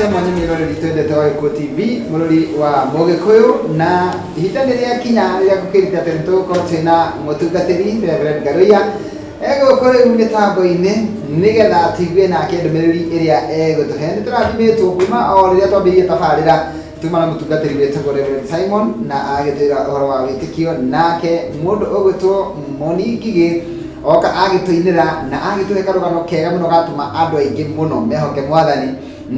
Cia mwanya mwĩroreri twendete wa Gĩkũyũ TV, mũrori wa Mũgĩkũyũ, na ihinda nĩ rĩakinya rĩrĩa ngũkĩrĩte atĩ nĩ tũgũkorwo twĩna mũtungatĩri Reverend Ngaruiya egũkũ rĩu mĩtambo-inĩ nĩgetha tũigue nake ndũmĩrĩri ĩrĩa egũtũhe. Nĩ tũrathimĩtwo kuma o rĩrĩa twambĩrĩirie tabarĩra tuma na mũtungatĩri wĩtagwo Reverend Simon na agĩtwĩra ũhoro wa wĩtĩkio, nake mũndũ ũgwĩtwo Moni Ngigĩ oka agĩtũinĩra na agĩtũhe karũgano kega mũno gatũma andũ aingĩ mũno mehoke mwathani.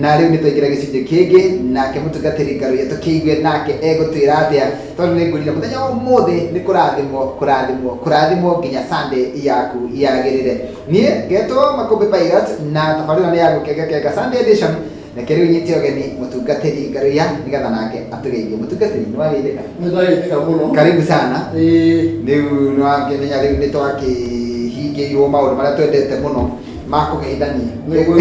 Na rĩu nĩ twaingĩra gĩcunjĩ kĩngĩ nake mũtungatĩri Ngaruiya tũkĩigue nake egũtwĩra atĩa, tondũ nĩ ngwĩrire mũthenya wa ũmũthĩ nĩ kũrathimwo kũrathimwo kũrathimwo nginya Sunday yaku yagĩrĩre. Niĩ ngetwo Makũmbĩ Pilot na tabarĩra nĩ ya gũkengakenga Sunday edition. Reke rĩu nyite ũgeni mũtungatĩri Ngaruiya nĩgetha nake atũgeithie. Mũtungatĩri, nĩ wageithĩka? Nĩ ndageithĩka mũno. Karibu sana. Ĩĩ. Rĩu nĩ wakĩmenya rĩu nĩ twakĩhingĩirwo maũndũ marĩa twendete mũno ma kũgeithania. Nĩguo.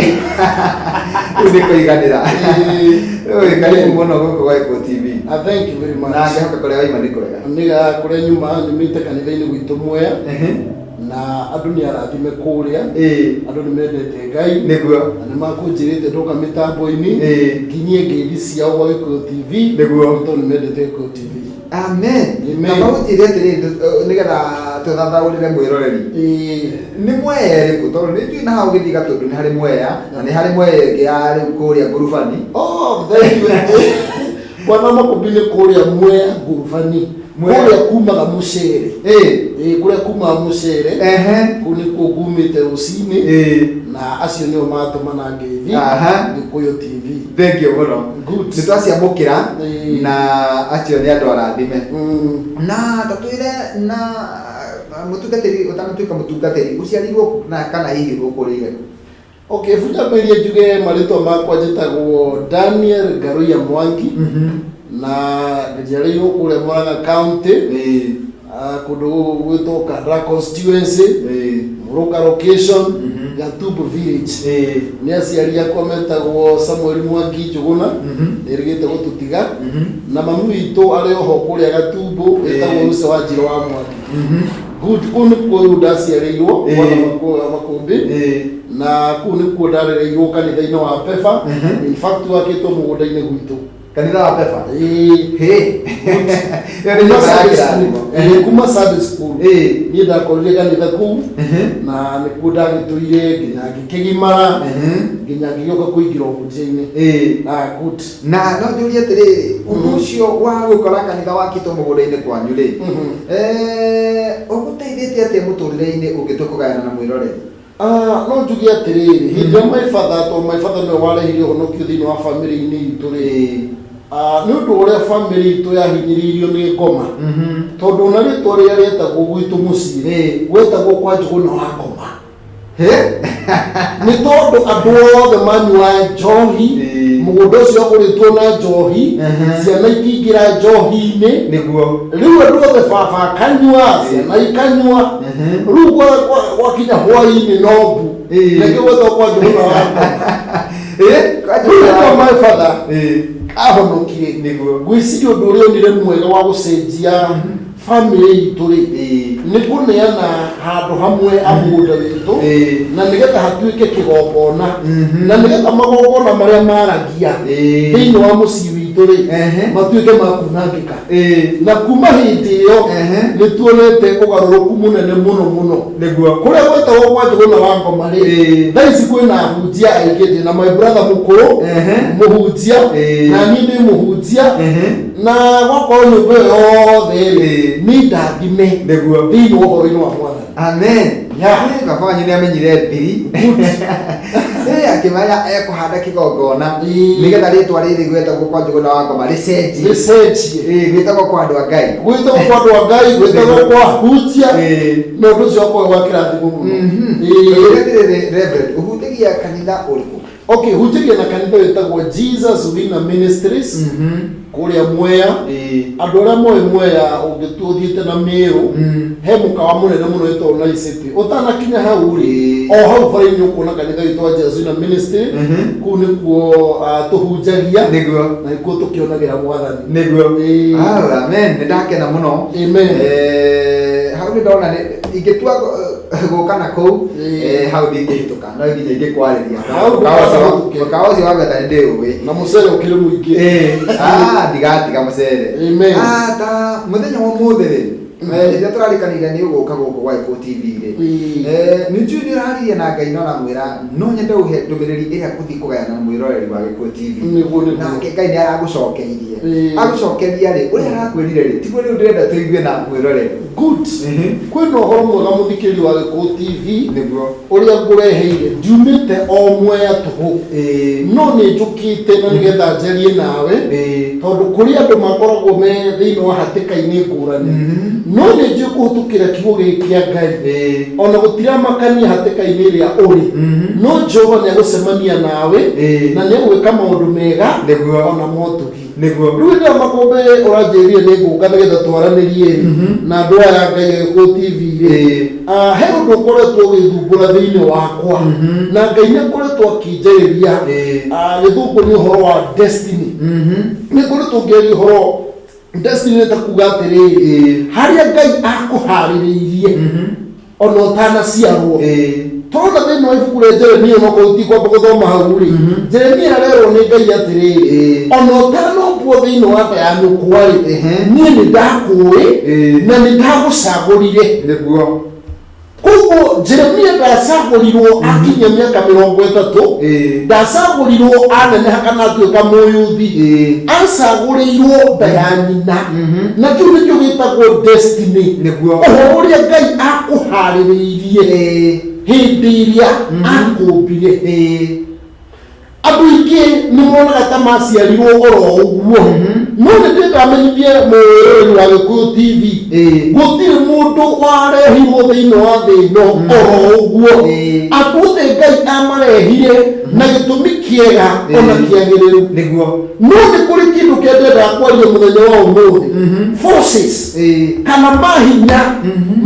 Rĩu nĩ kũiganĩra. Ĩĩ. Rĩu karibu mũno gũkũ gwa Gĩkũyũ TV. Ah, thank you very much. Na ngĩhoka kũrĩa waima nĩ kwega. Nĩ kũrĩa nyuma nyumĩte kanitha-inĩ gwitũ Mwea. Na andũ nĩ arathime kũrĩa. Andũ nĩ mendete Ngai. Nĩguo. Na nĩ makũnjĩrĩte ndoka mĩtambo-inĩ. Nginyie ngeithi ciao gwa Gĩkũyũ TV. Nĩguo. Nĩ tondũ nĩ mendete Gĩkũyũ TV. Amen. Amen. Na magũnjĩre atĩrĩrĩ, nĩgetha tũthathaũrĩre mwĩroreri. Nĩ Mwea ĩrĩkũ? Tondũ nĩ njũĩ na hau ũgĩthiĩ Gatũndũ nĩ harĩ Mwea, na nĩ harĩ Mwea ĩngĩ ya rĩu kũrĩa Ngurubani. Oh, thank you. Bwana Makũmbĩ nĩ kũrĩa Mwea Ngurubani. Mwea. Kũrĩa kumaga mũcere. Ĩĩ, kũrĩa kumaga mũcere. Kũu nĩkuo ngumĩte rũcinĩ. Na acio nĩo matũmana ngeithi. Gĩkũyũ TV. Thank you mũno. Good. Nĩ twaciamũkĩra na acio nĩ andũ arathime. Na tatwĩre na mũtungatĩri, ũtanatuĩka mũtungatĩri, ũciarirwo kũ na kana hihi ũkũrĩire kũ? Okay, ebu nyambĩrĩrie njuge marĩtwa makwa njĩtagwo Daniel Ngaruiya Mwangi na njiarĩirwo kũrĩa Murang'a County, kũndũ gwĩtwo Kandara constituency, Mũrũnga location, Gatumbu village. Nĩ aciari akwa metagwo Samuel Mwangi Njũgũna, nĩerĩgĩte gũtũtiga, na mami witũ arĩ oho kũrĩa Gatumbu, etagwo Lucy Wanjirũ wa Mwangi. Good, kũu nĩkuo rĩu ndaciarĩirwo Bwana Makũmbĩ, na kũu nĩkuo ndarereirwo kanitha-inĩ wa Pefa. In fact wakĩtwo mũgũnda-inĩ gwitũ. Kanitha wa Pefa? Ĩĩ. Hĩ. Ĩyo nĩ Kuma nyũmba ya Sunday kĩrathimo. school. Ĩĩ, kuma Sunday school. Niĩ ndakorire kanitha kũu na nĩkuo ndagĩtũire nginya ngĩkĩgimara nginya ngĩgĩũka kũingĩra ũhunjia-inĩ. Ah, good. Na no njũrie atĩrĩrĩ, ũndũ ũcio wa gũkora kanitha wakĩtwo mũgũnda-inĩ kwanyu rĩ, ũgũteithĩtie atĩa mũtũrĩre-inĩ ũngĩtua kũgayana na mwĩroreri? Ah, no njuge atĩrĩrĩ, hĩndĩ ĩrĩa my father, tondũ my father nĩwe warehire ũhonokio thĩinĩ wa famĩlĩ-inĩ itũ rĩ, ah, nĩ ũndũ ũrĩa famĩlĩ itũ yahinyĩrĩirio nĩ ngoma, tondũ ona rĩtwa rĩrĩa rĩetagwo gwitũ mũciĩ, gwetagwo kwa Njũgũna wa Ngoma. Nĩ tondũ andũ othe manyua njohi, mũgũnda ũcio wagũrĩtwo na njohi, ciana ikĩingĩra njohi-inĩ. Rĩu andũ othe baba akanyua, ciana ikanyua. Rĩu gwakinya hwaĩ-inĩ no mbu. Nĩkĩo gwetagwo kwa Njũgũna wa Ngoma. Rĩu rĩrĩa my father ahonokire, ngwĩciria ũndũ ũrĩa onire mwega wa gũcenjia famĩlĩ itũ rĩ, nĩ kũneana handũ hamwe a mũgũnda witũ, na nĩgetha hatuĩke kĩgongona, na nĩgetha magongona marĩa maragia thĩinĩ wa mũciĩ witũ rĩ, matuĩke ma kunangĩka. Na kuma hĩndĩ ĩyo nĩ tuonete ũgarũrũku mũnene mũno mũno. Kũrĩa gwetagwo kwa Njũgũna wa Ngoma rĩ, thaa ici kwĩna ahunjia aingĩ. Ndĩ na my brother mũkũrũ mũhunjia, na niĩ ndĩ mũhunjia, na gwakorwo nyũmba ĩyo yothe rĩ nĩ ndathime thĩinĩ wa ũhoro-inĩ wa Mwathani. Amen. Yeah. Baba wanyu nĩ amenyire thiri. Akĩmenya ekũhanda kĩgongona nĩgetha rĩtwa rĩrĩ gwĩtagwo kwa Njũgũna wa Ngoma rĩcenjie. Rĩcenjie. Gwĩtagwo kwa andũ a Ngai. Gwĩtagwo kwa andũ a Ngai, gwĩtagwo kwa hunjia, na ũndũ ũcio wakorwo wa kĩrathimo mũno. Atĩrĩrĩ Reverend, ũhunjagia kanitha ũrĩkũ? Okay, hunjagia na kanitha wĩtagwo Jesus Winner Ministries kũrĩa Mwea. Andũ arĩa moĩ Mwea, ũngĩtua ũthiĩte na Mĩrũ, he mũkawa mũnene mũno wĩtagwo Nice City. Ũtanakinya hau rĩ, O hau bara-inĩ ũkuona kanitha witũ wa Jesuina Ministry. Kũu nĩkuo tũhunjagia Nĩguo. na nĩkuo tũkĩonagĩra Mwathani. Nĩguo. Ĩĩ. Ah, amen, nĩ ndakena mũno. Amen. Hau nĩ ndona ingĩtua gũka na kũu, hau ndingĩhĩtũka, no nginya ingĩkwarĩria. Hau ndũkahĩtũke. Mũkawa ũcio wa gwetha nĩ ndĩũĩ. Na mũcere ũkĩrĩ mũingĩ. Ah, ndigatiga mũcere. Amen. Ah, ta mũthenya wa ũmũthĩ rĩ, rĩrĩa tũrarikanire nĩ ũgũka gũkũ gwa Gĩkũyũ TV rĩ, nĩ njũĩ nĩ ũraririe na Ngai na ũramwĩra no nyende ũhe ndũmĩrĩri ĩrĩa ngũthiĩ kũgayana na mwĩroreri wa Gĩkũyũ TV. Nĩguo, nĩguo. Nake Ngai nĩ aragũcokeirie. Agũcokeria rĩ, ũrĩa arakwĩrire rĩ, tiguo rĩu ndĩrenda tũigue na mwĩroreri. Good. Kwĩna ũhoro mwega, mũthikĩri wa Gĩkũyũ TV, Nĩguo. Ũrĩa ngũreheire ndiumĩte o mwea tũhũ, no nĩ njũkĩte na nĩgetha njarie nawe, tondũ kũrĩ andũ makoragwo me thĩinĩ wa hatĩka-inĩ ngũrani, no nĩ njũĩ kũhĩtũkĩra kiugo gĩkĩ kĩa Ngai, ona gũtiramakania hatĩka-inĩ ĩrĩa ũrĩ, no Jehova nĩ agũcemania nawe na nĩ egwĩka maũndũ mega ona motugi. Rĩu hĩndĩ ĩyo, Makũmbĩ, ũranjĩrire nĩ ngũka nĩgetha twaranĩrie na andũ aya Ngai a Gĩkũyũ TV rĩ, he ũndũ ũkoretwo ũgĩthumbũra thĩinĩ wakwa, na Ngai nĩ akoretwo akĩnjarĩria. Gĩthũngũ nĩ ũhoro wa destiny. Nĩ ngoretwo ngĩaria ũhoro destiny, nĩ ta kuga atĩrĩrĩ, harĩa Ngai akũharĩrĩirie ona ũtanaciarwo. Tũrona thĩinĩ wa ibuku rĩa Jeremia, onokorwo tikwamba gũthoma hau rĩ, Jeremia arerwo nĩ Ngai atĩrĩrĩ, ona ũtanombwo thĩinĩ wa nda ya nyũkwa rĩ, niĩ nĩ ndakũĩ na nĩ ndagũcagũrire. Koguo Jeremia ndacagũrirwo akinyia mĩaka 30, ndacagũrirwo aneneha kana atuĩka mũyuthi, acagũrĩirwo nda ya nyina, na kĩu nĩkĩo gĩtagwo destiny. Ũhoro ũrĩa Ngai akũharĩrĩirie hĩndĩ ĩrĩa akũmbire. Andũ aingĩ nĩ monaga ta maciarirwo oro ũguo, no nĩ ndĩrenda menyithie mwĩroreri wa Gĩkũyũ TV, gũtirĩ mũndũ warehirwo thĩinĩ wa thĩ ĩno oro ũguo. Andũ othe Ngai amarehire na gĩtũmi kĩega ona kĩagĩrĩru. No nĩ kũrĩ kĩndũ kĩa ndĩrendaga kwaria mũthenya wa ũmũthĩ, forces kana mahinya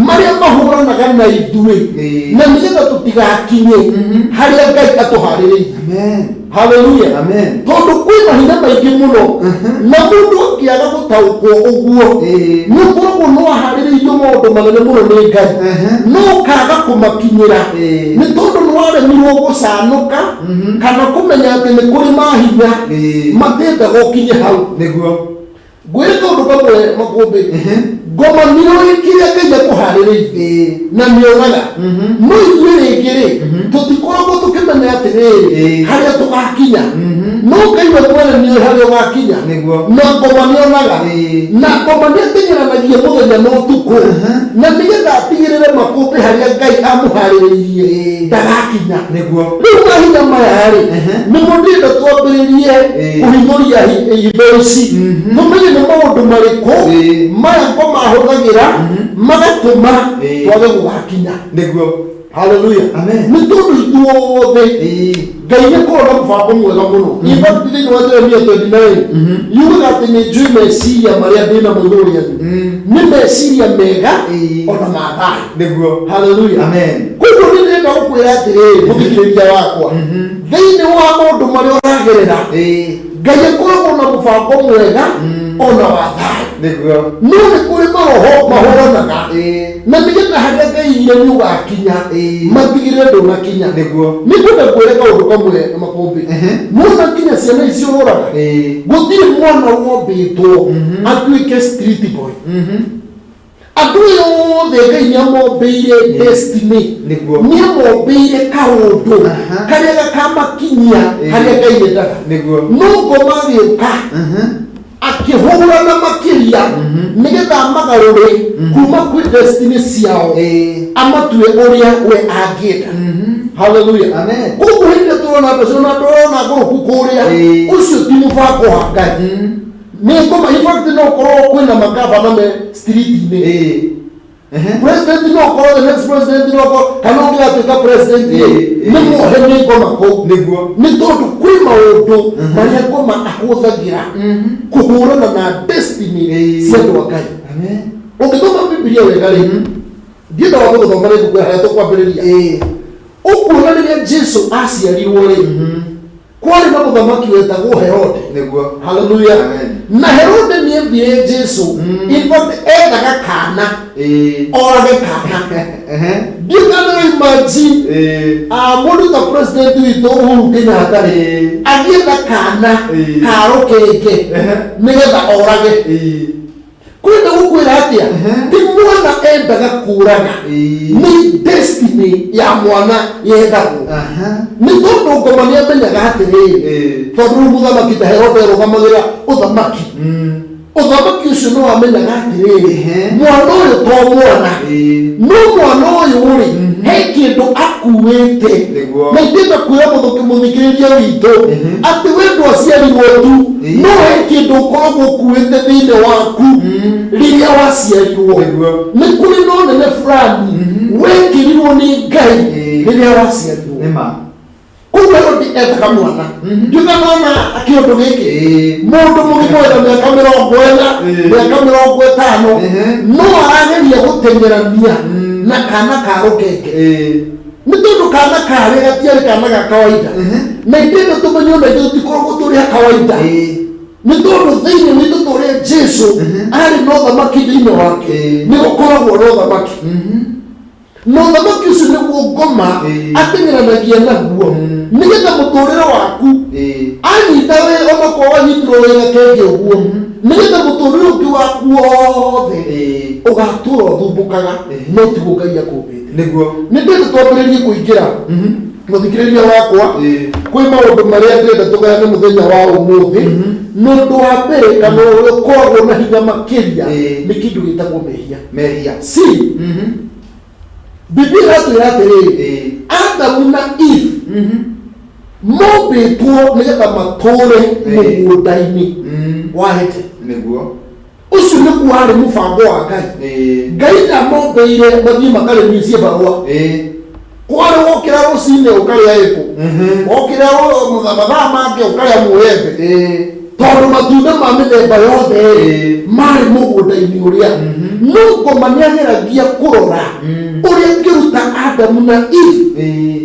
marĩa mahũranaga na ithuĩ na nĩgetha tũtigakinye harĩa Ngai atũharĩrĩirie. Amen. Haleluya. Amen. Tondũ kwĩ mahinya maingĩ mũno, na mũndũ angĩaga gũtaũkwo ũguo, nĩ ũkoragwo no aharĩrĩirio maũndũ manene mũno nĩ Ngai, no ũkaga kũmakinyĩra nĩ tondũ nĩ waremirwo gũcanũka kana kũmenya atĩ nĩ kũrĩ mahinya matendaga ũkinye hau. Ngwĩre kaũndũ kamwe, Makũmbĩ, ngoma nĩoĩ kĩrĩa Ngai akũharĩrĩirie na nĩonaga, no ithuĩ rĩngĩ rĩ, tũtikoragwo tũkĩmenya atĩrĩrĩ, harĩa tũgakinya. No Ngai we mwene nĩoĩ harĩa ũgakinya. Na ngoma nĩonaga, na ngoma nĩateng'eranagia mũthenya na ũtukũ na nĩgetha atigĩrĩre Makũmbĩ harĩa Ngai amũharĩrĩirie ndagakinya. Rĩu mahinya maya rĩ, nĩmo ndĩrenda twambĩrĩrie kũhingũria hitho ici, tũmenye nĩ maũndũ marĩkũ maya ngoma ahũthagĩra magatũma twage gũgakinya. Haleluya. Amen. Nĩ tondũ ithuothe Ngai nĩ akoragwo na mũbango mwega mũno. In fact, thĩinĩ wa Jeremia 29 yugaga atĩ nĩ njũĩ meciria marĩa ndĩ namo igũrũ rĩanyu, nĩ meciria mega ona ma thayũ. Haleluya. Amen. Koguo nĩ ndĩrenda gũkwĩra atĩrĩrĩ, mũthikĩrĩria wakwa, thĩinĩ wa maũndũ marĩa ũragerera, Ngai akoragwo na mũbango mwega ona wa thayũ. No nĩ kũrĩ maroho mahũranaga na nĩgetha harĩa Ngai ire nĩ ũgakinya, matigĩrĩre ndũnakinya. Nĩ ngwenda ngwĩre kaũndũ kamwe na Makũmbĩ, nona nginya ciana ici ũroraga, gũtirĩ mwana wombĩtwo atuĩke street boy. Andũ aya othe Ngai nĩ amombĩire destiny. Nĩ amombĩire kaũndũ karĩa gakamakinyia harĩa Ngai endaga. No ngoma agĩũka akĩhũrana makĩria nĩgetha amagarũre kuma kwĩ destiny ciao, amatue ũrĩa we angĩenda. Haleluya. Amen. Koguo hĩndĩ ĩrĩa tũrona andũ acio na ndũrona ngũrũku kũrĩa, ũcio ti mũbango wa Ngai, nĩ ngoma. In fact, no ũkorwo kwĩna magavana me street-inĩ, president no ũkorwo, the next president no ũkorwo, kana ũngĩgatuĩka president rĩ, nĩ muohe nĩ ngoma kũu. Nĩ tondũ kwĩ maũndũ marĩa ngoma ahũthagĩra kũhũrana na destiny cia andũ a Ngai. Amen. Ũngĩthoma Bibilia wega rĩ, ndiendaga gũthoma nĩ ibuku harĩa tũkwambĩrĩria. Ũkuona rĩrĩa Jesu aciarirwo rĩ, kwarĩ na mũthamaki wetagwo Herode. Nĩguo. Haleluya. Amen. Na Herode nĩ ethire Jesu. In fact, ethaga kana orage kana. Ndiũ kana no imagine mũndũ ta president witũ Uhuru Kenyatta rĩ, agĩetha kana ka rũkenge nĩgetha orage. Kwenda gũkwĩra atĩa? Ti mwana endaga kũraga, nĩ destiny ya mwana yethagwo. Nĩ tondũ ngoma nĩ amenyaga atĩrĩrĩ, tondũ rĩu mũthamaki ta Herode arũgamagĩra ũthamaki, ũthamaki ũcio nĩ wamenyaga atĩrĩrĩ, mwana ũyũ to mwana, no mwana ũyũ rĩ, he kĩndũ akuĩte. Nĩguo. Na ingĩenda kwĩra mũthikĩrĩria witũ atĩ we ndwaciarirwo tu, no he kĩndũ ũkoragwo ũkuĩte thĩinĩ waku rĩrĩa waciarirwo. Nĩguo. Nĩ kũrĩ na ũnene fulani wekĩrirwo nĩ Ngai rĩrĩa waciarirwo. Nĩma. Koguo Herode ethaga mwana. Ndiuga mwana kĩũndũ gĩkĩ, mũndũ mũgima wĩna mĩaka 40, mĩaka 50, no arageria gũteng'erania na kana ka rũkenge. Nĩ tondũ kana karĩa gatiarĩ kana ga kawaida. Na ithuĩ tũmenye ona ithuĩ tũtikoragwo tũrĩ a kawaida, nĩ tondũ thĩinĩ witũ ta ũrĩa Jesu arĩ na ũthamaki thĩinĩ wake, nĩ gũkoragwo na ũthamaki, na ũthamaki ũcio nĩguo ngoma ateng'eranagia naguo nĩgetha mũtũrĩre waku anyita wĩ onakorwo wanyitirwo wĩ gakenge ũguo, nĩgetha mũtũrĩre ũngĩ waku wothe ũgatũra ũthumbũkaga, no tiguo Ngai akũmbĩte. Nĩguo. Nĩ ndĩrenda twambĩrĩrie kũingĩra, mũthikĩrĩria wakwa, kwĩ maũndũ marĩa ndĩrenda tũgayane mũthenya wa ũmũthĩ. Na ũndũ wa mbere kana ũrĩa ũkoragwo na hinya makĩria nĩ kĩndũ gĩtagwo mehia. Mehia. Si Biblia ĩratwĩra atĩrĩrĩ, Adamu na Eve mombĩtwo nĩgetha matũũre mũgũnda-inĩ wa Eden. Nĩguo. Ũcio nĩguo warĩ mũbango wa Ngai. Ngai ndamombĩire mathiĩ makarĩmie ciĩbarũa. Kwarĩ wokĩra rũcinĩ ũkarĩa ĩpũ, wokĩra mathaa mangĩ ũkarĩa mũembe, tondũ matunda ma mĩthemba yothe rĩ, marĩ mũgũnda-inĩ ũrĩa. No ngoma nĩ ageragia kũrora ũrĩa angĩruta Adamu na Eve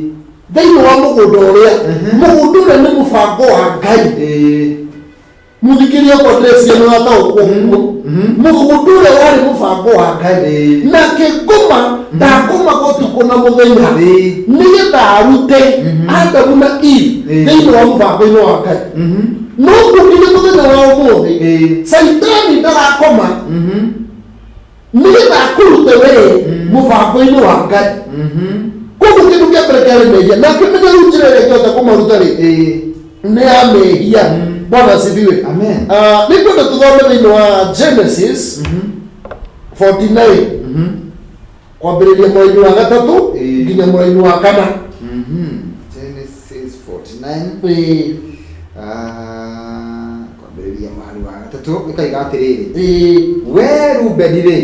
thĩinĩ wa mũgũnda ũrĩa. Mũgũnda ũrĩa nĩ mũbango wa Ngai. Mũthikĩria ũkwa, ndĩreciria nĩ wataũkwo ũguo. Mũgũnda ũrĩa warĩ mũbango wa Ngai, nake ngoma ndakomaga ũtukũ na mũthenya nĩgetha arute Adamu na Eve thĩinĩ wa mũbango-inĩ wa Ngai. No gũkinya mũthenya wa ũmũthĩ, Caitani ndarakoma nĩgetha akũrute wee mũbango-inĩ wa Ngai. Koguo kĩndũ kĩa mbere kĩarĩ mehia, na akĩmenya rĩu njĩra ĩrĩa ĩngĩhota kũmaruta rĩ, nĩ ya mehia. Bwana asifiwe. Amen. Ah, nĩ ngwenda tũthome thĩinĩ wa Genesis 49 kwambĩrĩria mũraini wa gatatũ nginya mũraini wa kana. Genesis 49. Ah, kwambĩrĩria mũhari wa gatatũ ĩkaiga atĩrĩrĩ, we Rubeni rĩ,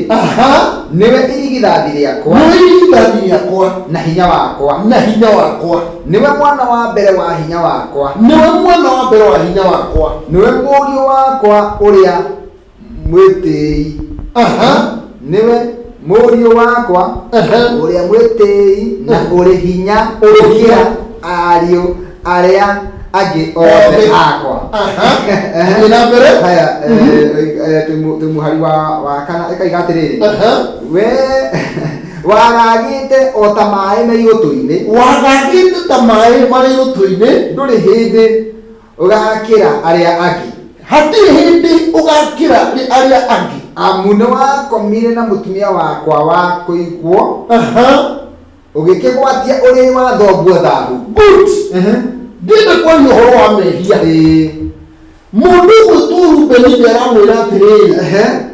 nĩwe irigithathi rĩakwa, nĩ irigithathi rĩakwa, na hinya wakwa, na hinya wakwa, nĩwe mwana wa mbere wa hinya wakwa, nĩwe mwana wa mbere wa hinya wakwa, nĩwe mũriũ wakwa ũrĩa mwĩtĩi, nĩwe mũriũ wakwa ũrĩa mwĩtĩi na ũrĩ hinya Ũrĩ hinya. gũkĩra ariũ arĩa angĩ othe Othe. akwa. Thiĩ na mbere. Haya, twĩ mũhari wa kana, ĩkaiga atĩrĩrĩ, we wagagĩte o ta maĩ me igũtũ-inĩ, wagagĩte ta maĩ marĩ igũtũ-inĩ, ndũrĩ hĩndĩ ũgakĩra arĩa angĩ, hatirĩ hĩndĩ ũgakĩra nĩ arĩa angĩ, amu nĩ wakomire na mũtumia wakwa wa kũigwo, ũgĩkĩgwatia ũrĩrĩ wa thoguo thahu. Good. Ndĩrenda kwaria ũhoro wa mehia. Mũndũ ũgwĩtwo Rubeni nĩ aramwĩra atĩrĩrĩ,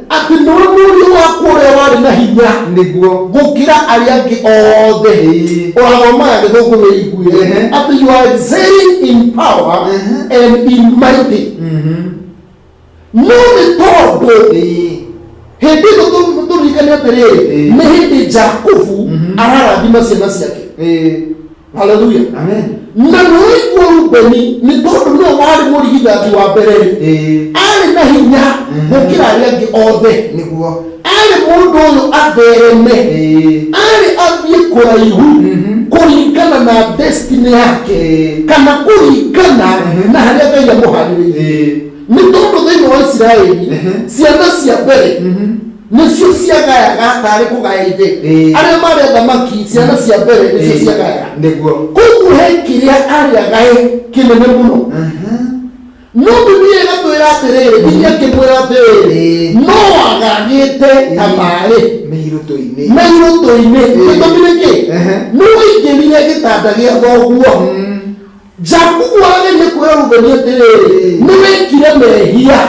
atĩ nĩwe mũriũ wakwa ũrĩa warĩ na hinya Nĩguo. gũkĩra arĩa angĩ othe. Ũrathoma ya gĩthũngũ wĩiguĩre atĩ you are excelling in power and in mighty. No nĩ tondũ hĩndĩ ĩno tũririkane atĩrĩrĩ, nĩ hĩndĩ Jakubu ararathima ciana ciake. Haleluya. Amen. Na nĩwaigua Rubeni, nĩ tondũ nĩwe warĩ mũrigithathi wa mbere rĩ, arĩ na hinya gũkĩra arĩa angĩ othe. Nĩguo. Arĩ mũndũ ũyũ athereme, arĩ athiĩ kũraihu kũringana Kũringana na destiny yake kana kũringana na harĩa Ngai amũharĩrĩirie. Nĩ tondũ thĩinĩ wa Isiraeli ciana cia mbere nĩcio ciagayaga tarĩ kũgaya ithe. Arĩa marĩ athamaki, ciana cia mbere nĩcio ciagayaga. Koguo he kĩrĩa arĩ agae kĩnene mũno, no Biblia ĩgatwĩra atĩrĩrĩ, nginya akĩmwĩra atĩrĩrĩ, no wagagĩte ta maĩ mĩhirũtũ-inĩ. Mĩirũtũ-inĩ. Gĩtũmi nĩ kĩ? Nĩ waingĩrire gĩtanda gĩa thoguo. Jakubu arageria kwĩra Rubeni atĩrĩrĩ, nĩ wĩkire mehia,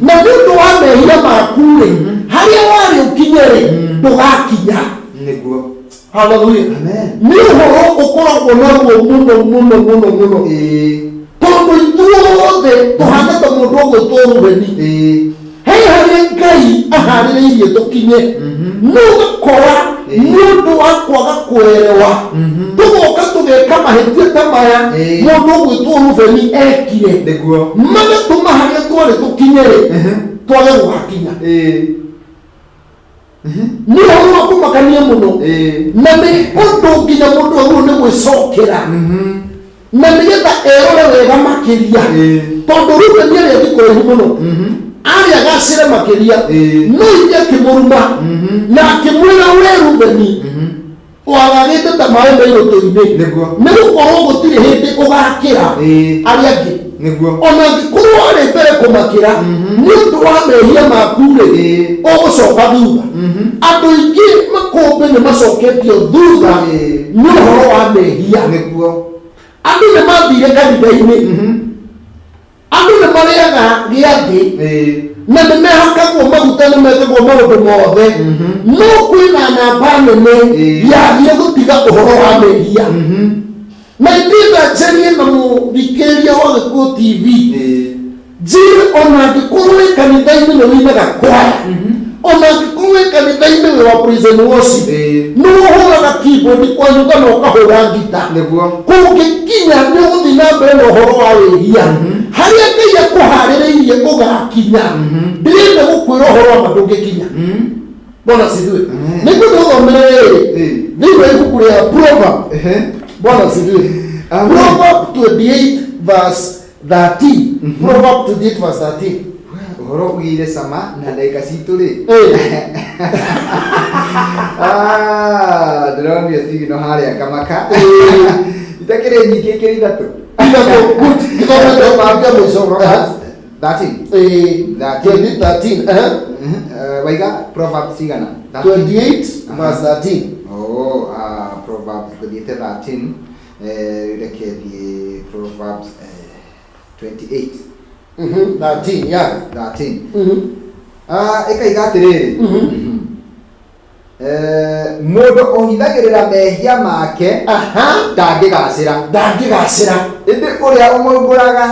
na nĩ ũndũ wa mehia maku rĩ, harĩa warĩ ũkinye rĩ, ndũgakinya. Haleluya. Amen. Nĩ ũhoro ũkoragwo naruo mũno mũno mũno mũno, tondũ ithuothe tũhana ta mũndũ ũgwĩtwo Rubeni. He harĩa Ngai aharĩrĩirie tũkinye, no ũgakora nĩ ũndũ wa kwaga kwerewa tũgoka tũgeka mahĩtia ta maya mũndũ ũgwĩtwo Rubeni ekire, magatũma harĩa twarĩ tũkinye rĩ, twage gũgakinya. Nĩ ũhoro wa kũmakania mũno, na nĩ ũndũ nginya mũndũ agĩrĩirwo nĩ gwĩcokera na nĩgetha erore wega makĩria, tondũ Rubeni arĩ athiĩ kũraihu mũno, arĩ agacĩre makĩria, no ithe akĩmũruma na akĩmwĩra, we Rubeni, wagagĩte ta maĩ mairũtũ-inĩ, nĩ gũkorwo gũtirĩ hĩndĩ ũgakĩra arĩa angĩ, ona angĩkorwo warĩ mbere kũmakĩra, nĩ ũndũ wa mehia maku rĩ, ũgũcoka thutha. Andũ aingĩ makũmbĩ nĩ macoketio thutha nĩ ũhoro wa mehia. Andũ nĩ mathire kanitha-inĩ, andũ nĩ marĩaga gĩathĩ, na nĩ mehakagwo maguta, nĩ mekagwo maũndũ mothe, no kwĩna namba nene yagire gũtiga ũhoro wa mehia. Na ndĩenda njarie na mũthikĩrĩria wa Gĩkũyũ TV, njĩre ona angĩkorwo wĩ kanitha-inĩ nĩ wĩinaga kwaya, ona angĩkorwo wĩ kanitha-inĩ wĩ wa praise and worship, nĩ ũhũraga keyboard kwanyu kana ũkahũra ngita, kũngĩkinya nĩ ũgũthiĩ na mbere na ũhoro wa wĩhia, harĩa Ngai akũharĩrĩirie ũgakinya, ndĩrenda gũkwĩra ũhoro wa ma, ndũngĩkinya. Bwana asifiwe. Amen. Nĩguo tũthomere rĩrĩ thĩinĩ wa ibuku rĩa Proverb. Bwana asifiwe. Amen. Proverb 28 verse 13. Proverb 28 verse 13. Ũhoro ũgĩire cama na ndagĩka citũ rĩ. Ah, ndĩronire cigino harĩa ngamaka itakĩrĩ nyingĩ, ikĩrĩ ithatũ. Ithatũ, good. Gĩthomete kĩa mũico. Proverbs 13. 13. 13. Waiga Proverbs cigana? 13? 28 verse 13. Oh, Proverbs ngũthiĩte 13, reke thiĩ Proverbs 28. 13, yeah. 13. Ah, ĩkaiga atĩrĩrĩ, mũndũ ũhithagĩrĩra mehia make ndangĩgacĩra, Ndangĩgacĩra. Ĩndĩ ũrĩa ũmaumbũraga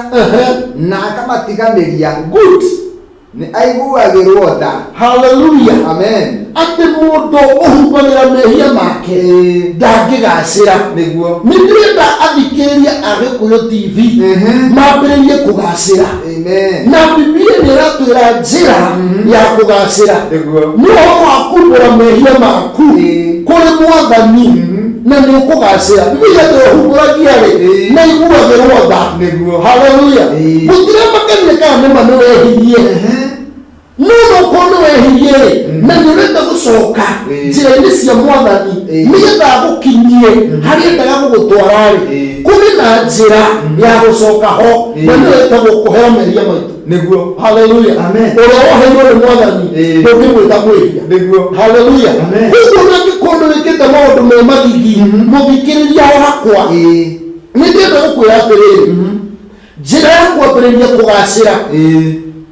na akamatiganĩria nĩ aiguagĩrwo tha. Hallelujah. Amen. Atĩ mũndũ ũhumbagĩra mehia make ndangĩgacĩra. Nĩ ndĩrenda athikĩrĩria a Gĩkũyũ TV mambĩrĩrie kũgacĩra, na Biblia nĩ ĩratwĩra njĩra ya kũgacĩra nĩ ũhoro wa kumbũra mehia maku kũrĩ Mwathani na nĩ ũkũgacĩra. Biblia atĩ ũhumbũragia rĩ, na iguagĩrwo tha. Haleluya. Gũtiramakania kana nĩma nĩ wehirie, no nokorwo nĩ wehirie rĩ, na nĩ ũrenda gũcoka njĩra-inĩ cia Mwathani nĩgetha agũkinyie harĩa endaga gũgũtwara rĩ, kũrĩ na njĩra ya gũcoka ho, na nĩyo ĩtagwo kũheo mehia maitũ. Haleluya. Amen. Ũrĩa woheirwo nĩ Mwathani, ndũngĩmwĩta mwĩhia. Haleluya. Amen. Koguo nangĩkorwo nĩ wĩkĩte maũndũ me magigi, mũthikĩrĩria wakwa, nĩ ndĩrenda gũkwĩra atĩrĩrĩ, njĩra ya kwambĩrĩria kũgacĩra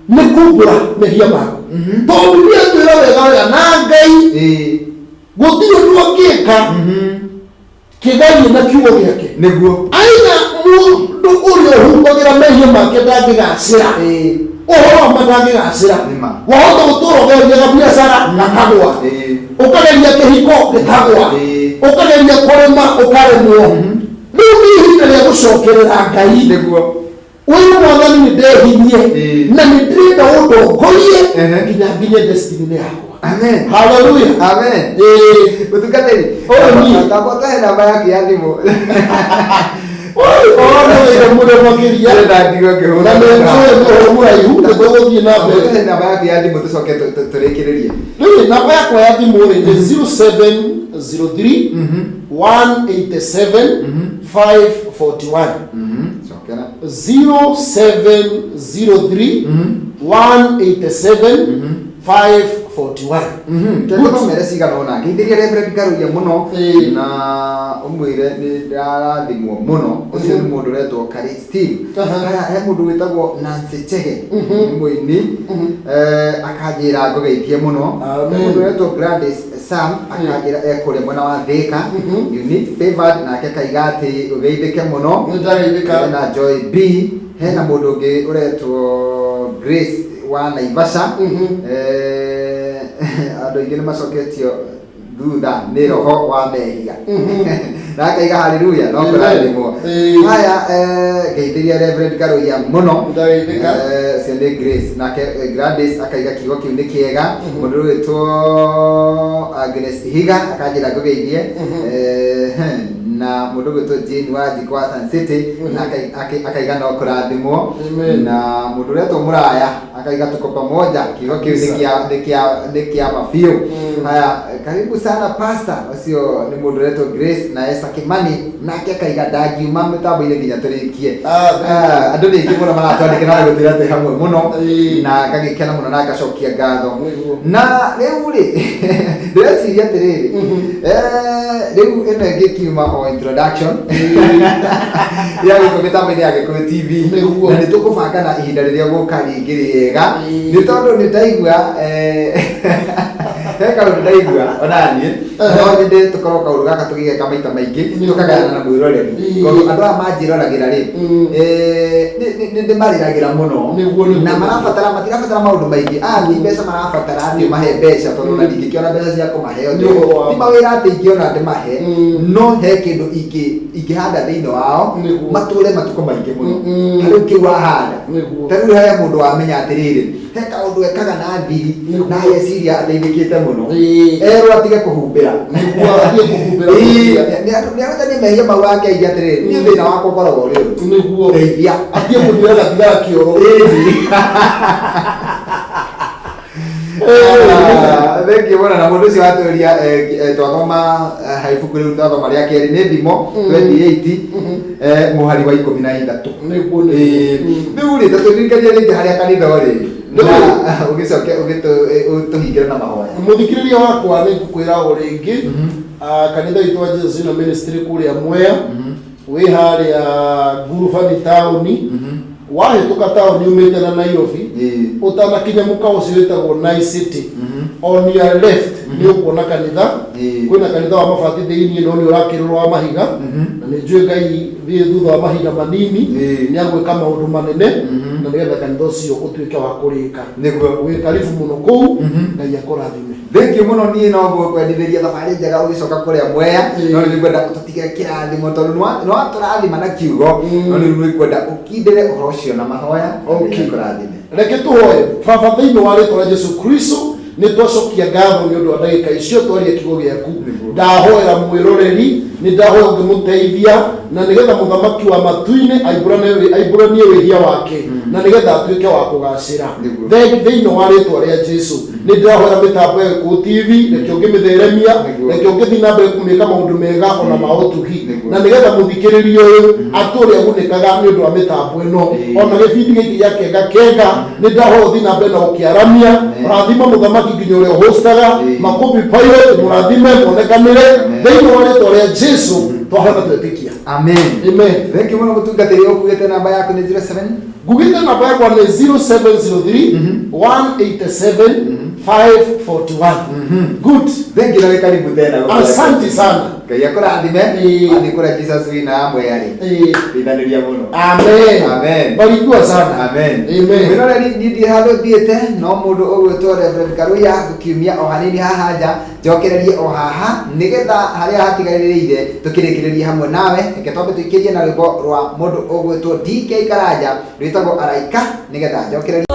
nĩ kumbũra mehia maku, tondũ Biblia twĩra wega wega na Ngai gũtirĩ ũndũ angĩka kĩgarie na kiugo gĩake. Aina mũndũ ũrĩa ũhumbagĩra mehia make ndangĩgacĩra. Ũhoro wa ma, ndangĩgacĩra. Nĩma. Wahota gũtũra ũgeria biacara gakagwa, ũkageria kĩhiko gĩkagwa, ũkageria kũrĩma ũkaremwo. Rĩu nĩ ihinda rĩa gũcokerera Ngai, wĩre Mwathani, nĩ ndehirie na nĩ ndĩrenda ũndongorie nginya nginye destiny-inĩ yakwa. Amen. Haleluya. Amen. Ĩĩ. Mũtungatĩri, Ũyũ niĩ. tamba ũtũhe namba yaku ya thimũ. Oi, ona wĩra mũno makĩria. Ndĩrenda ndigwo ngĩhũra. Na nĩ njũĩ nĩ ũhoro mũraihu, nĩ tũgũthiĩ na Tamba mbere. ũtũhe namba yaku ya thimũ tũcoke tũrĩkĩrĩrie. Rĩu namba yakwa ya thimũ rĩ nĩ 0703 187 541. Cokera. 0703 187 541. Tũthomere cigana ũna. Ngeithĩria Reverend Ngaruiya mũno Ĩĩ. na ũmwĩre nĩ ndarathimwo mũno. Ũcio nĩ mũndũ ũretwo Kari Steve. Aha. Haya, he mũndũ wĩtagwo Nancy Chege nĩ mũini. Akanjĩra ngũgeithie mũno. Amen. He mũndũ ũretwo Gladys Sam akanjĩra e kũrĩa mwena wa Thĩka. Unique Favored nake akaiga atĩ ũgeithĩke mũno. Nĩ ndageithĩka. Hena Joy B, hena mũndũ ũngĩ ũretwo Grace wa Naivasha. Andũ aingĩ nĩ macoketio thutha nĩ roho wa mehia. Na akaiga haleluya no Amen. kũrathimwo. Ĩĩ. Haya, ngeithĩria Reverend Ngaruiya mũno. Ndageithĩka. Ũcio nĩ Grace. Nake Gladys akaiga kiugo kĩu nĩ kĩega. Mũndũ ũgwĩtwo Agnes Higa akanjĩra ngũgeithie. Na mũndũ ũgwĩtwo Jane Wanjikũ wa Sun City na akaiga no kũrathimwo. Amen. Na mũndũ ũretwo Mũraya akaiga tuko pamoja, kiugo kĩu nĩ kĩa ma biũ. Haya, karibu sana pastor, ũcio nĩ mũndũ ũretwo Grace na Esther Kimani nake akaiga ndangiuma mĩtambo-inĩ nginya tũrĩkie. Ah, Andũ nĩ aingĩ mũno maratwandĩkĩra na gũtwĩra twĩ hamwe mũno Ĩĩ. na ngagĩkena mũno na ngacokia ngatho. Nĩguo. Na rĩu rĩ ndĩreciria atĩrĩrĩ, rĩu ĩno ĩngĩkiuma o introduction ya gũkũ mĩtambo-inĩ ya Gĩkũyũ TV. Nĩguo. Na nĩ tũkũbanga na ihinda rĩrĩa gũka rĩngĩ rĩega Ĩĩ. nĩ tondũ nĩ ndaigua he kaũndũ ndaigua ona niĩ no nyende tũkorwo kaũndũ gaka tũgĩgeka maita maingĩ Nĩguo. tũkagayana na mwĩroreri Ĩĩ. tondũ andũ aya manjĩroragĩra rĩ nĩ ndĩmarĩragĩra mũno Nĩguo, nĩguo. na marabatara matirabatara maũndũ maingĩ aya ti mbeca marabatara atĩ ũmahe mbeca tondũ ona ndingĩkĩona mbeca cia kũmahe Nĩ ũhoro wa ti mawĩra atĩ ingĩona ndĩmahe no he kĩndũ ingĩhanda thĩinĩ wao Nĩguo. matũre matukũ maingĩ mũno Mm. ta rĩu kĩu wahanda Nĩguo. ta rĩu he mũndũ wamenya atĩrĩrĩ he kaũndũ ekaga na thiri Nĩguo. na ageciria ateithĩkĩte mũno Ĩĩ. erwo atige kũhumbĩra Nĩguo athiĩ kũhumbĩra. Ĩĩ, nĩarutanie mehia mau ake aige atĩrĩrĩ niĩ thĩna wakwa ũkoragwo ũrĩ ũyũ Nĩguo. ndeithia Athiĩ kũnyuĩra gathigara kĩoro. Thank you mũno na mũndũ ũcio watũria twathoma ha ibuku rĩu twathoma rĩa kerĩ nĩ Thimo 28 mũhari wa 13. Nĩguo, Ĩĩ, nĩguo. rĩu rĩ tatũririkanie rĩngĩ harĩa kanitha ũrĩ na Rĩu. ũgĩcoke ũtũhingĩre na mahoya. Mũthikĩrĩria wakwa nĩ ngũkwĩra o rĩngĩ, kanitha witũ wa Jesus Winner Ministry kũrĩa Mwea wĩ harĩa Ngurubani taũni, wahĩtũka taũni umĩte na Nairobi Ĩĩ. ũtanakinya mũkawa ũcio wĩtagwo Nice City, on your left nĩ ũkuona kanitha. Ĩĩ. Kwĩna kanitha wa mabati thĩiniĩ no nĩ ũrakĩrĩrwo wa mahiga, na nĩ njũĩ Ngai thiĩ thutha wa mahinda manini Ĩĩ. nĩ agwĩka maũndũ manene na nĩgetha kanitha ũcio ũtuĩke wa kũrĩka. Nĩguo. Wĩ karibu mũno kũu, Ngai akũrathime. Thank you mũno niĩ no ngwendithĩria thabarĩ njega ũgĩcoka kũrĩa Mwea Ĩĩ. no rĩu nĩngwenda ũtũtigĩre kĩrathimo tondũ nĩ watũrathima na kiugo no rĩu nĩngwenda ũkindĩre ũhoro ũcio na mahoya Okay. Ngai akũrathime. Reke tũhoe. Baba, thĩinĩ wa rĩtwa rĩa Jesu Kristo nĩ twacokia ngatho nĩ ũndũ wa ndagĩka icio twaria kiugo gĩaku. Nĩguo. Ndahoera mwĩroreri, nĩ ndahoya ũngĩmũteithia na nĩgetha mũthamaki wa matu-inĩ aimbũranie wĩhia wake na nĩgetha atuĩke wa kũgacĩra. Nĩguo. Thĩinĩ wa rĩtwa rĩa Jesu nĩ ndĩrahoera mĩtambo ya Gĩkũyũ TV, reke ũngĩmĩtheremia, Nĩguo. reke ũngĩthiĩ na mbere kũmĩka maũndũ mega ona ma ũtugi Nĩguo. na nĩgetha mũthikĩrĩria ũyũ atũre agunĩkaga nĩ ũndũ wa mĩtambo ĩno Ĩĩ. ona gĩbindi gĩkĩ gĩa Kenga Kenga nĩ ndahoya ũthiĩ na mbere na gũkĩaramia. Amen. Rathima mũthamaki nginya ũrĩa ũhostaga Ĩĩ. Makubi Pilot, mũrathime muonekanĩre Amen. thĩinĩ wa rĩtwa rĩa Jesu twahoya twetĩkia. Amen. Amen. Thank you mũno mũtungatĩri ũkuĩte namba yaku nĩ 07 Ngugĩte namba yakwa nĩ 0703 187 541. Good. Thank you na wĩ karibu tena. Asante sana. Ngai akũrathime. Ĩĩ. Athiĩ kũrĩa Jesus Winner ya Mwea rĩ teithanĩria mũno. Amen. Amen. Barikiwa sana. Amen. Amen. Mwĩroreri niĩ ndirĩ handũ thiĩte no mũndũ ũgwĩtwo Reverend Karuiya ngũkiumia o hanini haha nja njokererie o haha nĩgetha harĩa hatigarĩrĩire tũkĩrĩkĩrĩrie hamwe nawe. Reke twambe tũikĩrie na rwĩmbo rwa mũndũ ũgwĩtwo DK Karanja rwĩtagwo Araika nĩgetha njokererie.